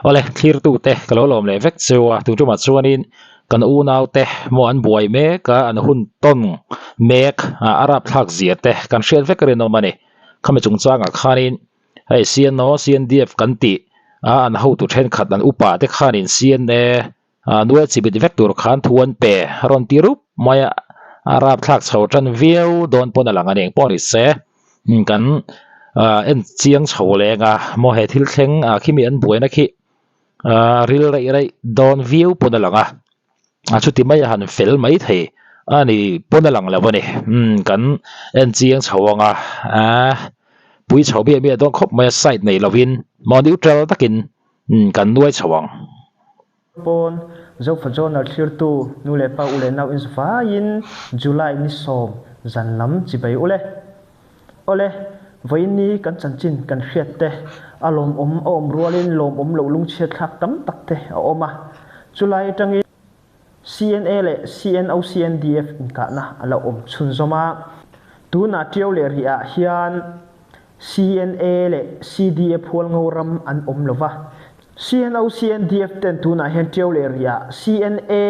Awle, thlirtute ka lo lawm leh vek cheu a, tun tumah chuanin kan unaute maw an buai mek a, an hun tawn mek a, a rapthlak zia te kan hriat vek rinawm a ni. Khami chungchangah khanin hei CNO, CNDF kan tih a, an hotu thenkhat an upa te khanin CNA a nuai chibit vek tur khan thu an pe a rawn ti rup mai a, a rapthlak chho tan viau dawn pawn a lang a ni engpawh ni se kan en chiang chho leng a maw he thil thleng ah khi mi an buaina khi ril raih raih dawn viau pawn a lang a, a chuti mai a han fel mai thei a ni pawn a lang lo a ni kan en chiang chho ang a pui chho miah miah dawn khawp mai a side nei lovin maw neutral takin kan nuai chho ang. Pawn Zofa Journal thlirtu nu leh pa u leh nau in vaiin July ni sawm zan lam chibai u le. Awle, vawiin ni kan chanchin kan hriat te a lawmawm a awm rualin lawmawm loh lungchhiat thlak tam tak te a awm a. Chulai atangin CNA leh CNOCNDF inkahna a la awm chhunzawm a. Tunah Tiau leh Rih ah hian CNA leh CDF Hualngo ram an awm lo va. CNO CNDF ten tunah hian Tiau leh Riah CNA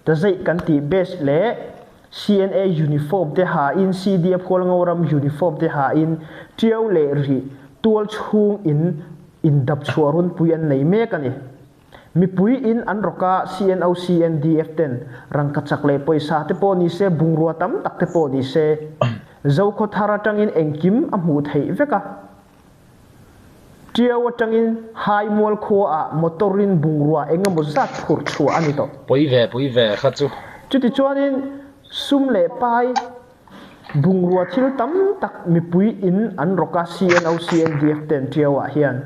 ta zeih kan tih base leh CNA uniform te ha in CDF Hualngo ram uniform te ha in Tiau leh Rih tual chhung in in dap chhuah runpui an nei mek a ni. Mipui in an rawk a CNO CNDF ten rangkachak leh pawisa te pawh ni se bungrua tam tak te pawh ni se Zokhaw thar atangin engkim a hmuh theih vek a. Tiau atangin Haimual khuaah motor-in bungrua eng emaw zat phurh chhuah a ni tawh. Pui ve, pui ve kha chu. Chutichuanin sum leh pai bungrua thil tam tak mipui in an rawk a CNO CNDF ten Tiauah hian.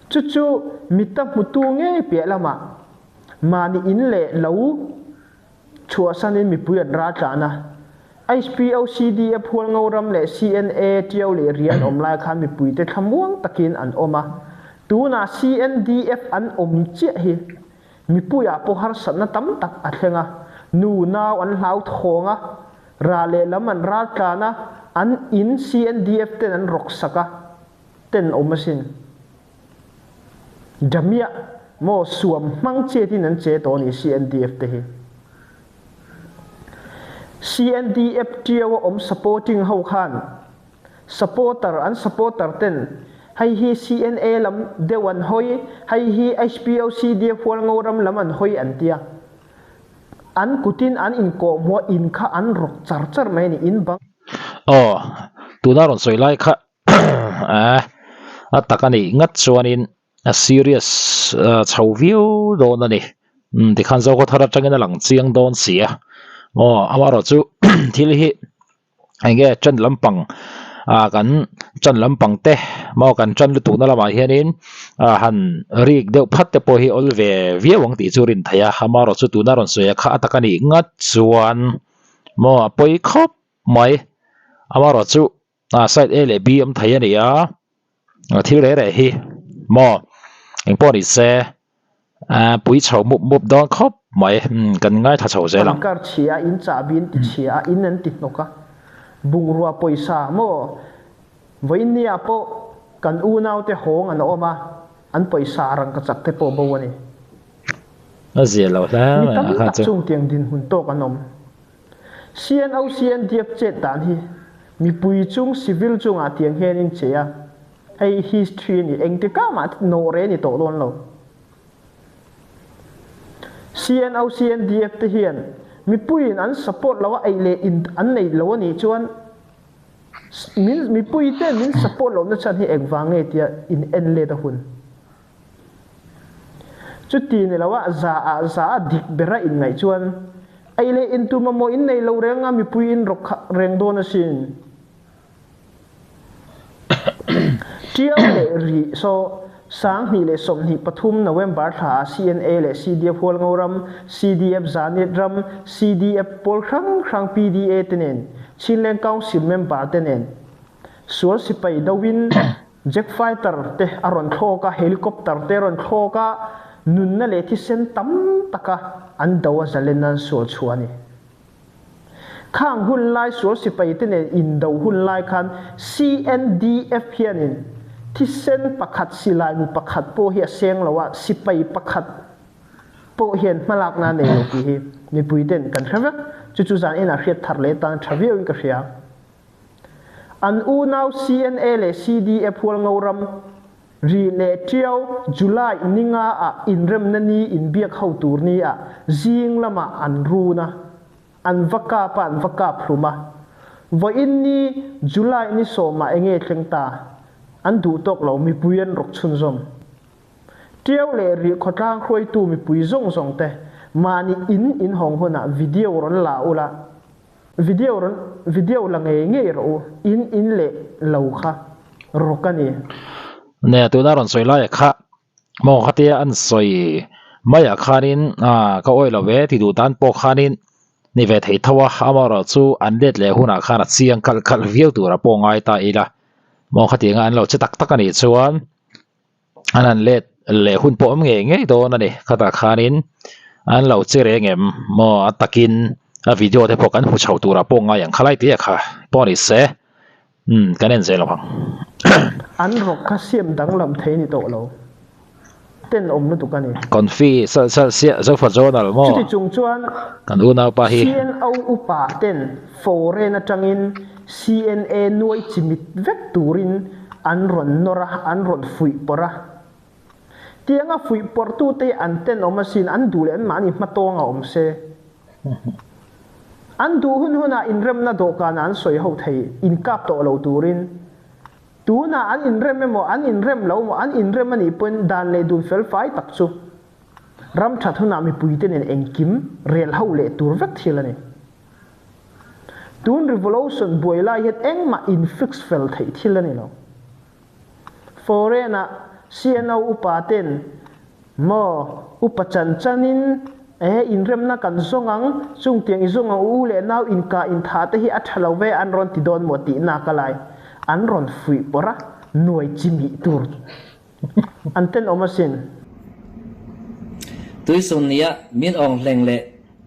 Chu chu mita hmutu ngei piah lamah mahni in leh lo Chhuahsanin mipui an ral tlan a. HPOCDF Hualngo ram leh CNA Tiau leh Rian awm lai khan mipuite thlamuang takin an awm a. Tunah CNDF an awm chiah hi mipuiah pawh harsatna tam tak a thleng a. Nu nau an hlau thawng a, ral leh lam an ral tlan a, an in CNDF ten an rawk sak a, ten awm asin. Damiah maw suam hmang chetin an che tawh a ni CNDF te hi. CNDF Tiau a awm supporting ho khan supporter an supporter ten hei hi CNA lam deuh an hawi hei hi HPO CDF Hualngo ram lam an hawi an tia. An kutin an inkawhhmuh a in kha an rawk char char mai a ni in bang. Aw tuna rawn sawi lai kha a tak a nih ngat chuanin a serious chho viau dawn a ni tikhan Zokhawthar atangin a lang chiang dawn si a aw amaherawhchu thil hi eng nge ṭan lampang ah kan ṭan lampang te maw kan ṭan lutuk na lamah hianin ah han rik deuh phat te pawh hi awl ve viau ang tih chu a rin theih a amaherawhchu tuna rawn sawi a kha a tak a nih ngat chuan maw a pawi khawp mai amaherawhchu. Ah side A leh B awm thei a ni a, a thil reh reh hi maw engpawh ni se ah pui chho mup mup dawn khawp mai umm kan ngaithla chho zel ang. An kar chhia a, in chahbi an ti chhia a, in an ti hnawk a, bungrua pawisa maw vawiinnia pawh kan unaute hawng an awm a, an pawisa rangkachak te pawh bo a ni. A zia lo hle Mi mai tam a kha tak chu. chung tiang dinhmun tawk an awm. CNO CNDF chet dan hi mipui chung civil chungah tiang hian in che a, hei history a ni, engtikah mah nawh reh a ni tawh dawn lo. CNO CNDF te hian mipuiin an support lo a eih leh in an neih lo a nih chuan min mipui ten min support lohna chhan hi engvang nge tia in en let a hun. Chuti ni lo a, za ah za a dik ber a inngaih chuan ei leh in tum amaw in nei lo reng a mipui in rawk kha reng dawn asin. Tiau leh rih saw 2023 November thla ah CNA leh CDF Hualngo ram, CDF Zanit ram, CDF pawl hrang hrang PDA te nen, Chinleng Council member te nen sual sipai do in Jet fighter te a rawn thlawk a, helicopter te a rawn thlawk a, nunna leh thisen tam taka an do a zalen nan sual chhuah a ni. Khang hun lai sual sipai te nen indo hun lai khan CNDF hianin Thisen pakhat silai mu pakhat pawh hi a seng lo a, sipai pakhat pawh hian hmalakna a nei lo tih hi mipui ten kan hre vek. Chu chu zan inah hriat thar leh tan tha viau in ka hria. An unau CNA leh CDF Hualngo ram ri leh Tiau July ninga ah inremna ni inbiak ho tur ni ah zing lamah an run a, an va kap a, an va kap hlum a. Vawiin ni July ni sawmah enge thleng ta? An duh tawk lo, mipui an rawk chhunzawm. Tiau leh rih khawtlang hruaitu mipui zawng zawng te mahni in in hawng hunah video rawn la ula, video rawn video la ngei ngei rawh u, in in leh lo kha rawk a ni. Nia tuna rawn sawi laia kha maw khatia an sawi maiah khanin ah ka awih lo ve ti duh tan pawh khanin ni ve thei tho a, amaherawhchu an let leh hunah khan a chiang kalh kalh viau tura pawh ngai ta ila maw khatianga an lo che tak tak a nih chuan. An han let leh hun pawh awm ngei ngei dawn a ni khatah khanin an lo che reng em maw a takin a video te pawh kan hmu chho turah pawh ngai ang khalai tih a kha pawh ni se umm kan en zel ang. An rawk kha siam danglam thei ni tawh lo tenawm lutuk a ni. Confi salh salh siah Zofa Journal maw Chuti chung chuan kan unaupa hi. CNO upa ten foreign atangin CNA nuai chimit vek turin An rawn nawr a, an rawn fuih pawrh a. Tianga fuih pawrhtute hi an tenawm asin, an duh leh anmahni hmatawng a awm se. An duh hun hunah inremna dawhkanah an sawi ho thei, inkap tawh lo turin. Tunah an inrem emaw, an inrem lo emaw, an inrem a nih pawhin dan leh dun fel fai tak chu ram that hunah mipuite nen engkim rel ho leh tur vek thil a ni. Tun revolution buai lai hian engmah in fix fel theih thil a ni lo. Foreign ah CNO upa ten maw upa chan chan in eh inremna kan zawng ang, chung tiang i zawng ang u u leh nau inkah inthah te hi a tha lo ve an rawn ti dawn maw tih nak a lai an rawn fuih pawrh a, nuai chi mih tur an tenawm asin. Tuisun ni ah Min Aung Hlaing le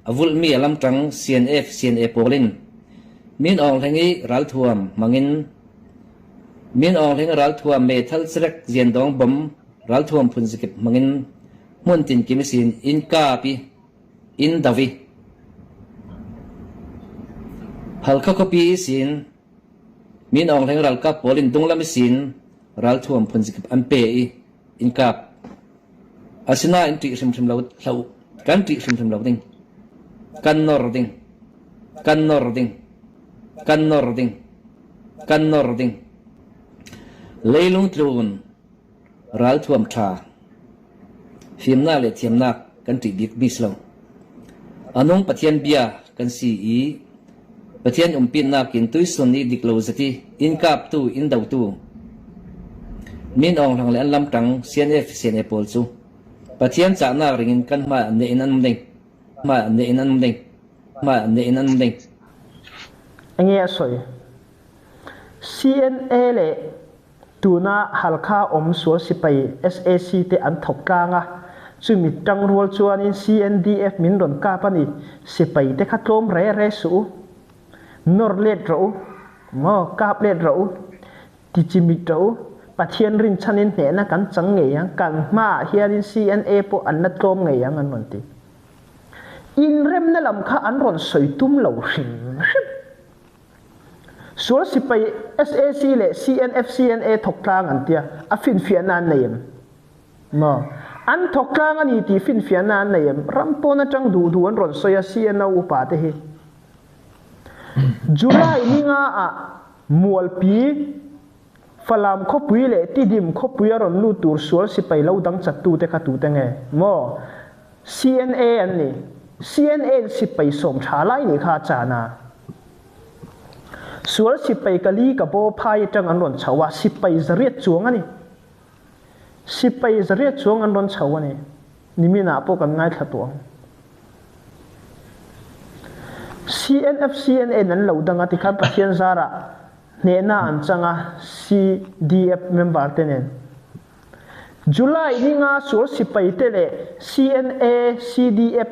a vulhmi a lamṭang CNF CNA pawl in Min Aung Hlaing i ralthuam hmang in Min Aung Hlaing ralthuam meithal cerek ziandawng bom ralthuam phunzakip hmang in hmun tinkim sin in kap i in do i Halkha khuapi sin Min Aung Hlaing ralkap pawl in dunglam i sin ralthuam phunzakip an pe i in kap. Asinain ṭih hrimhrim lo hlah u. Kan ṭih hrimhrim lo ding. Kan nor ding. Kan nor ding. Kan nor ding. Kan nor ding. Leilung tlun ralthuam ṭha fimnak le thiamnak kan ṭih bik mi si lo. A nung Pathian bia kan si i Pathian umpinak in tuisun i dik lo zat i inn kaptu, inn dotu, Min Aung Hlaing le an lamṭang CNF CNA pawl cu Pathian cahnak ring in kan hmai an in an um ding. Hmai an in an um ding. Hmai an in an um ding. Enge a sawi? CNA le tuna Halkha awm sual sipai sac te an thawk tlang a, chumi tangrual chuanin CNDF min rawn kap a ni, sipai te kha tlawm re re suh u, nawr let rawh u, maw kap let rawh u, ti chimit rawh u, Pathian rinchhanin hnehna kan chang ngei ang, kan hmaah hianin CNA pawh an la tlawm ngei ang an rawn ti. Inremna lam kha an rawn sawi tum lo hrim hrim. Sual sipai sac leh CNFCNA thawk tlang an tia, a finfiahna an nei em? Maw? An thawk tlang a ni tih finfiahna an nei em? Ram pawn atang duh duh an rawn sawi a CNO upa te hi. July ninga ah Mualpi, Falam khawpui leh Tidim khawpui a rawn lut tur sual sipai lo dang chat tute kha tute nge? Maw? CNA an ni. CNA in sipai sawm tha lai nih kha a chan a. Sual sipai kali ka baw phai atang an rawn chho a, sipai zariat chuang a ni. Sipai zariat chuang an rawn chho a ni. Nimin ah pawh kan ngaithla tawh ang. CNF CNA in an lo dang a tikhan Pathian zarah hnehna an chang a CDF member te nen. July ninga sual sipai te leh CNA, CDF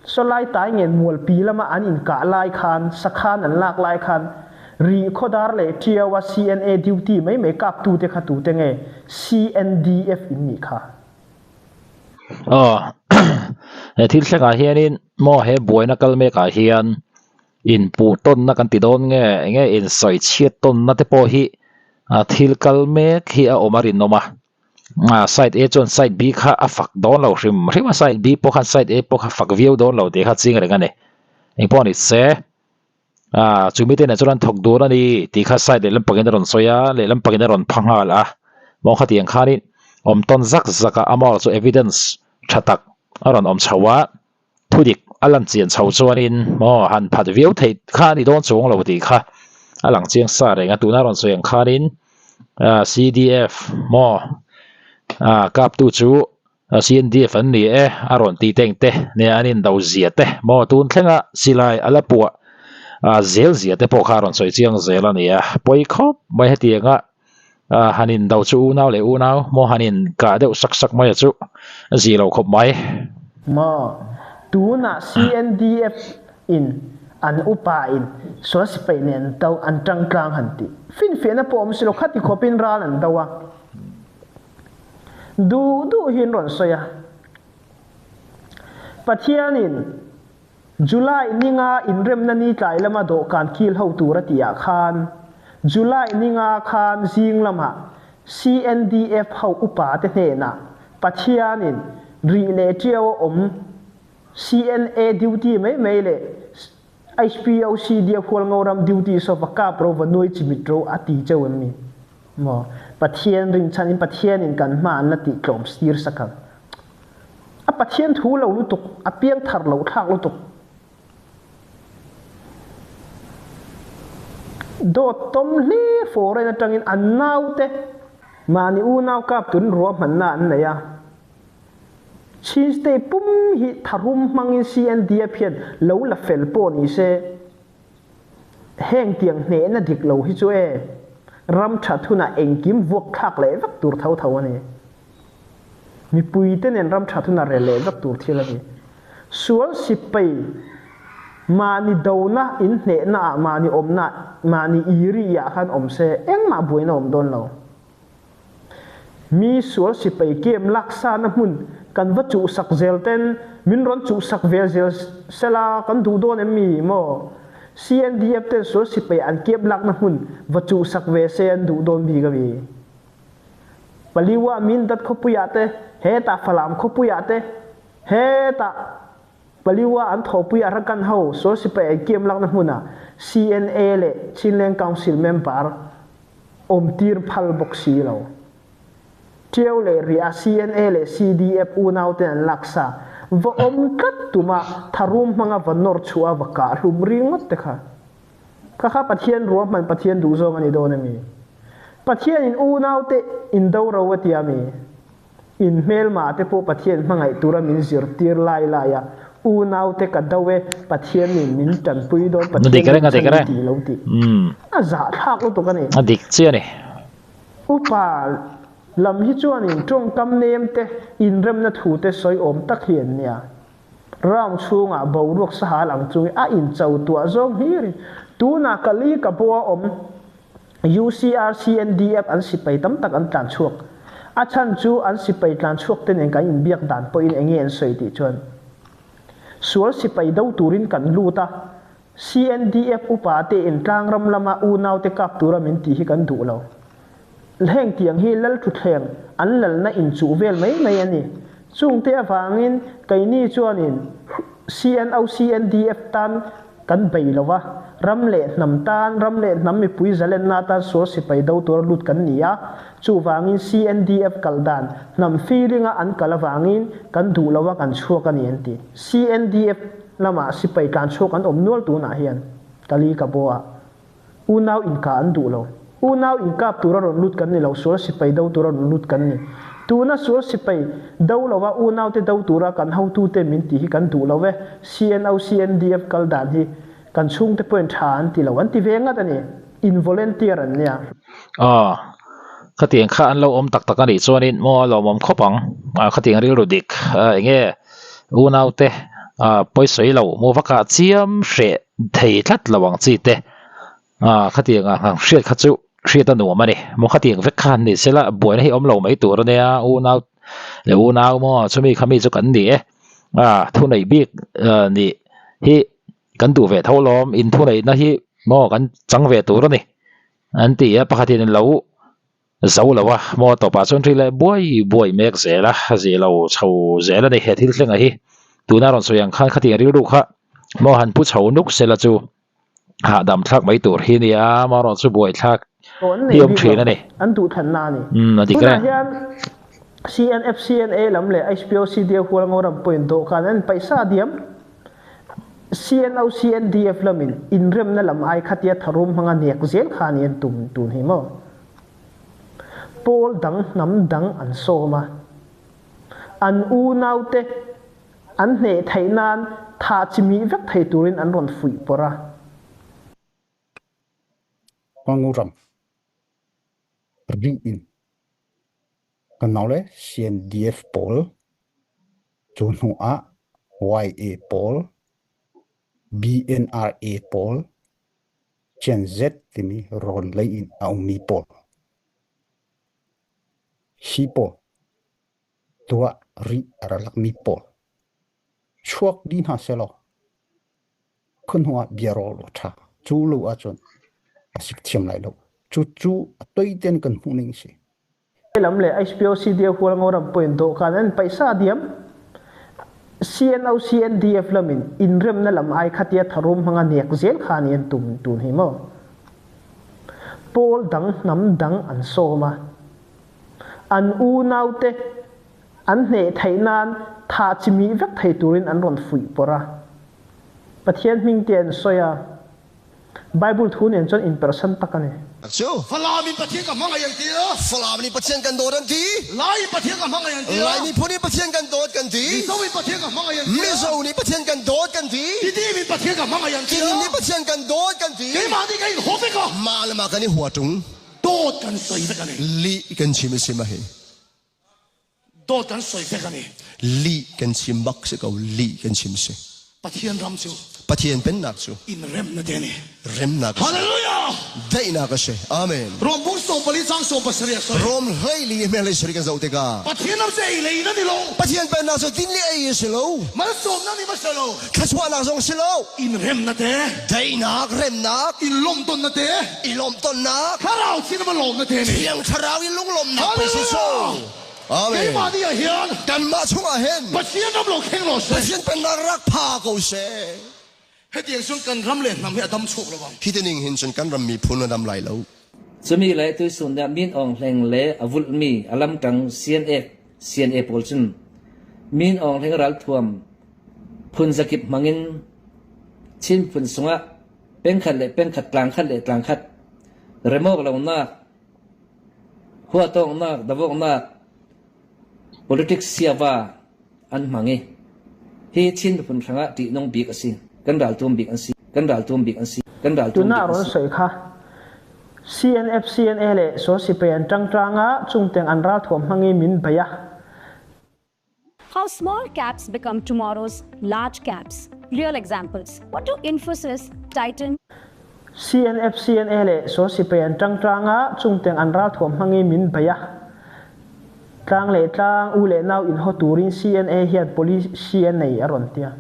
sawlai tai ngen mualpi lama an inkah lai khan, sakhan an lak lai khan Rih khawdar leh Tiaua CNA duty mai mai kaptute kha tute nge CNDF in nih kha? Aw, he thil thlengah hianin maw he buaina kal mekah hian inpuh tawnna kan ti dawn nge enge insawi chhiat tawnna te pawh hi thil kal mek hi a awm a rinawm a. Side A chuan side B kha a fak dawn lo hrim hrim a, side B pawh khan side A pawh kha fak viau dawn lo tih kha ching reng a ni. Engpawh ni se chumi te nen chuan an thawk dun a ni tih kha side lehlam pangin a rawn sawi a, lehlam pangin a rawn pha nghal a. Maw khatiang khanin awm tawn zak zak a, amaherawhchu chu evidence tha tak a rawn awm chho a. Thudik a lan chian chho chuanin maw han phat viau theih kha a ni dawn chuang lo tih kha a lang chiang sa reng a, tuna rawn sawi ang khanin CDF maw kaptu chu CNDF an ni e a rawn tih teng te nia an indo zia te maw tun thlenga silai a la puah zel zia te pawh kha a rawn sawi chiang zel a ni a, pawi khawp mai hetianga han indo chu unau leh unau maw han in kah deuh sak sak mai a chu a zih loh khawp mai. Maw tunah CNDF in an upa in sual sipai nen an do an tang tlang han tih finfiahna pawh awm si lo khati khawpin ral an do a duh duh hi an rawn sawi a Pathianin July ninga inremna ni tlai lama dawhkan kil ho tur a tih ah khan July ninga khan zing lamah CNDF ho upa te hnenah Pathianin rih leh tiau a awm CNA duty mai mai leh HPOC dia hualngo ram duty saw va kap ro va nuai chimit ro a ti cheu em ni maw Pathian rinchhanin Pathianin kan hma an la tih tlawm sir sak ang. A Pathian thu lo lutuk, a piang thar lo thlak lutuk. Dawt tawm hle foreign atangin an naute mahni unau kap turin ruahmanna an nei a. Chin State pum hi tharum hmangin CNDF hian lo la fel pawh ni se, heng tiang hnehna dik lo hi chu e, ram that hunah engkim vuak thlak leh vek tur tho tho a ni. Mipuite nen ram that hunah rel leh vek tur thil a ni. Sual sipai mahni dona inhnehna ah mahni awmna mahni iri ah khan awm se engmah buaina awm dawn lo. Mi sual sipai kem laksana hmun kan va chuhsak zel ten min rawn chuhsak ve zel sela kan duh dawn em mi maw? CNDF ten sual sipai an kep lakna hmun va chuhsak ve se an duh dawn bik a mi? Paliwa Mindat khawpuiah te, hetah Falam khawpuiah te, hetah Paliwa an thawhpui Arakan ho sual sipai an kiam lakna hmunah CNA leh Chinland Council member awmtir phal bawk si lo. Ṭiau leh Riah CNA leh CDF unauten an laksa va awm tlat tuma tharum hmanga va nawr chhuah a va kah hlum ringawt te kha. Kha kha Pathian ruahman Pathian duhzawng a ni dawn a mi? Pathianin unaute indo ro a tia mi? In hmelma te pawh Pathian hmangaih tura min zirtir lai lai a, unaute ka do e, Pathianin min tanpui dawn, A dik Pathian reng, a dik rinchhan reng. tih lo tih. Umm. A zahthlak lutuk a ni. A dik chiah a ni. Upa lam hi chuanin tawngkam nem te, inremna thu te sawi awm tak hi an nia. Round chhungah boruak sahal ang chungin a incho tuah zawng hlir in tunah ka li ka bo a awm UCRCNDF an sipai tam tak an tlan chhuak. A chhan chu an sipai tlan chhuak te nen kan inbiak dan pawhin enge an sawi tih chuan sual sipai do turin kan lut a, CNDF upa te in tlangram lama unaute kap tura min tih hi kan duh lo. Heng tiang hi lal thuthleng an lalna inchuh vel mai mai a ni. Chungte avangin keini chuanin CNO CNDF tan kan bei lo va, ram leh hnam tan, ram leh hnam mipui zalenna atan sual sipai do tura lut kan ni a, chuvangin CNDF kal dan hnam feeling-a an kal avangin kan duh lo a kan chhuak a ni an ti. CNDF lamah sipai tlan chhuak an awm nual tunah hian Kali ka bo a. Unau inkah an duh lo. Unau inkap tura rawn lut kan ni lo, sual sipai do tura rawn lut kan ni. Tuna sual sipai do lova unaute do tura kan hotute min tih hi kan duh lo e. CNO, CNDF kal dan hi kan chhungte pawhin tha an ti lo, an ti ve ngat a ni. In volunteer an nia. Aw, khatiang kha an lo awm tak tak a nih chuanin maw a lawmawm khawp ang. Khatiang rilru dik eng nge unaute pawisawi lo maw va kah chiam hreh thei tlat lo ang chi te. Ah khatiang a han hriat kha chu hriat a nuam a ni. Maw khatiang vek kha han ni sela buaina hi awm lo mai tur a nia unau leh unau maw chumi kha mi chu kan ni e. Ah thuneih bik nih hi kan duh ve tho lawm in thuneihna hi maw kan chang ve tur a ni an ti a pakhatin lo zo lo a maw tawpah chuan ri leh buai buai mek zel a zih lo chho zel a ni he thil thlengah hi tuna rawn sawi ang khan khatiang rilru kha maw han pu chho nuk sela chu. hahdam thlak mai tur hi nia amaherawh chu buai thlak hi awm thin a ni. An duh thanna a ni. Umm a dik Tunah reng. hian CNFCNA lam leh HPOCDF Hualngoram pawhin dawhkan an paih sa diam. CNOCNDF lamin inremna lam ai khatia tharum hmanga nek zel kha a ni an tum tun hi maw. Pawl dang hnam dang an sawm a. An unaute An hneh theih nan thah chi mih vek thei turin an rawn fuih pawrh a. Huanguram rih in kan nau le CNDF pawl cu hnu ah YA pawl, BNRA pawl, Gen Z timi rawn lei in a ummi pawl. Hi pawl tuah rih a ra lakmi pawl chuak dih hna sehlaw khuahnu ah bia rawl a ṭha. Cu lo ahcun a sik thiam lai lo. Cucu a toi tein kan hmuh ning a si. Lam le HPOCDF Hualngoram pawhin dawhkan an paih sa diam. CNO CNDF lamin inremna lam ai khatia tharum hmanga nek zel kha ni an tum tun hi maw. Pawl dang hnam dang an sawm a. An unaute an hneh theih nan thah chi mih vek thei turin an rawn fuih pawrh a. Pathian hming te an sawi a, Bible thu nen chuan inperhsan tak a ni. Cu. Falam in Pathian ka hmangaih an ti a. Falam nih Pathian kan dawt an ti. Lai in Pathian ka hmangaih an ti a. Lai miphun nih Pathian kan dawt kan ti. Mizo in Pathian ka hmangaih an ti a. Mizo nih Pathian kan dawt kan ti. Tidim in Pathian ka hmangaih an ti a. Tidim nih Pathian kan dawt kan ti. Keimah nih ka in haw vek a. Mah le mah kan i hua ṭung. Dawt kan sawi vek a ni. Lih kan chim i sim a hi. Dawt kan sawi vek a ni. Lih kan chim bak si ko. Lih kan chim si. Pathian ram cu. Pathian pennak cu. In remna te ni. Remnak a si. Hallelujah. Daihnak a si. Amen. Rom bung sawm pali cang sawm pasarih a sawi. Rom hleili hmel hlei sarih kan zoh tikah. Pathian ram cu ei lei na ni lo. Pathian pennak cu din le ei a si lo. Malsawmnak nih ma si lo. Thluachuahnak zong si lo. In remna te. Daihnak, remnak. In lawmhtonnak te. I lawmhtonnak. Thlarau sin ma lawmnak te ni. Thiang Thlarau in lunglawmhnak pei si cu. Amen. Keimah nih ah hin. Kanmah chungah hin. Pathian ram lo kheng lo seh. Pathian pennak rak pha ko seh. Hetiang cun kan ram le hnam hi a dam chuak lo bang. Hi tining hin cun kan ram miphun a dam lai lo. Cumi le tuisun ah Min Aung Hlaing le a vulhmi a lamṭang CNF CNA pawl cun Min Aung Hlaing ralthuam phun zakip hmangin Chin phun sungah pengkhat le pengkhat tlangkhat le tlangkhat remawk lonak huatawknak davawknak politics siava an hmang i hi Chin miphun hrangah ṭihnung bik a si. Kan raltum bik an si. Kan raltum bik an si. Kan raltum Tuna bik an rawn si. sawi kha CNF CNA le sual sipai an ṭangṭang ah chungteng an ralthuam hmang i min bei a. How small caps become tomorrow's large caps. Real examples. What do Infosys, Titan, CNF CNA le sual sipai an ṭangṭang ah chungteng an ralthuam hmang i min bei a. Tlang le tlang u le nau in haw turin CNA hian policy an nei a rawn tia.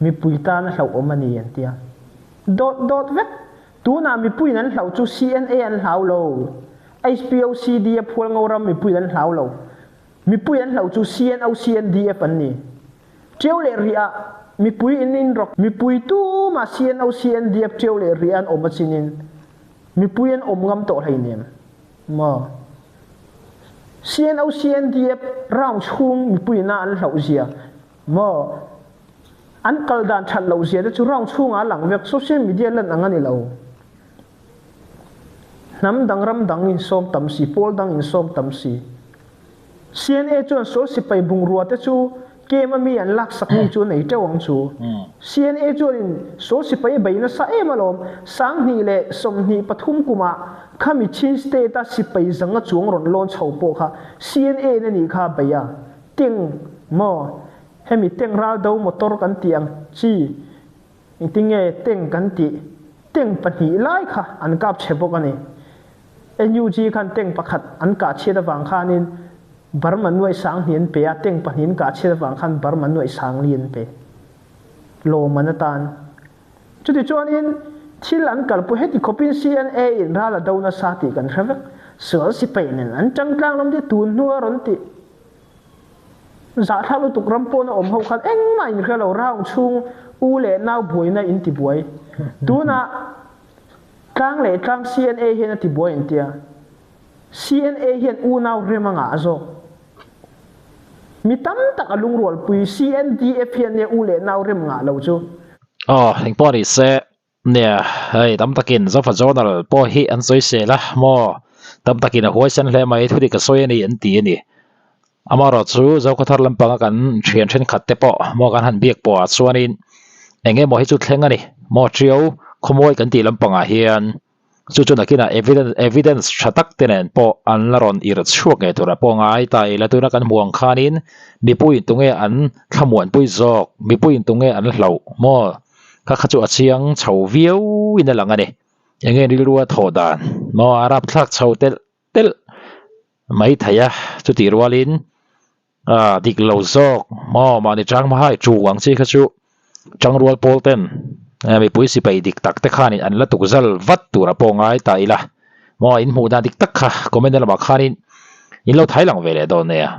Mipui tan a hlauhawm a ni an tia. Dawt dawt vek. Tunah mipui in an hlauh cu CNA an hlau lo. HPOCD a phual ngo ram mipui an hlau lo. Mipui an hlauh cu CNO CNDF an ni. Ṭio le ri ah mipui in in rawk. Mipui tu ma CNO CNDF ṭio le ri an um achin in mipui an um ngam tawh hleinem. Maw? CNO CNDF round chung mipui na an hlauh zia. Maw? An kal dan ṭhat lo zia te cu round chung ah lang vek social media lan ang ani lo. Hnam dang ram dang in sawm tam si, pawl dang in sawm tam si. CNA chuan sual sipai bungrua te chu kem ami an laksakmi chu nei teuh ang chu. CNA chuan in sual sipai bei nasa em alawm. 20 leh 23 kumah khami Chin state a sipai zanga chuang rawn lawn chho pawh kha CNA in anih kha bei a. Ting maw hemi teng ral do motor kan tih ang chi engtinge teng kan tih. Tank pahnih lai kha an kap chhe bawk a ni. NUG khan tank pakhat an kah chhiat avang khanin Burma nuaih sanghnih an pe a, tank pahnih an kah chhiat avang khan Burma nuaih sangli an pe. Lawmman atan. Chutichuanin thil an kalpui heti khawpin CNA in ral a do nasa tih kan hre vek. Sual sipai nen an tangtlang lam te tun hnu a rawn tih. Zahthlak lutuk ram pawna awm ho khan engmah in hre lo round chhung u leh nau buaina in ti buai. Tunah tlang leh tlang CNA hian a ti buai an tia. CNA hian unau rem a ngah zawk. Mi tam tak a lungrualpui CNDF hian nia u leh nau rem ngah lo chu. Aw, engpawh ni se, Nia, hei tam takin Zofa Journal pawh hi an sawi sel a maw? Tam takin a huaisen hle mai, thu dik a sawi a ni an ti a ni. Amaherawh chu Zokhawthar lampanga kan thian thenkhat te pawh maw kan han biak pawhah chuanin eng emaw hi chu thleng a ni maw Ṭiau khawmawi kan tih lampangah hian chu chu nakinah evidence evidence tha tak te nen pawh an la rawn irh chhuak ngei turah pawh ngai ta ila tuna kan hmuh ang khanin mipuiin tunge an thlamuanpui zawk mipuiin tunge an hlauh maw? Kha kha chu a chiang chho viau in a lang a ni. Eng nge rilru a thawh dan maw a rapthlak chho telh telh mai thei a, chutih rualin ah dik lo zawk maw mahni chang hmahai chu ang chi kha chu tangrual pawl ten mipui sipai dik tak te khanin an la tuk zal vat tur a pawh ngai ta ila maw in hmuh dan dik tak kha comment na lamah khanin in lo thai lang ve leh dawn nia.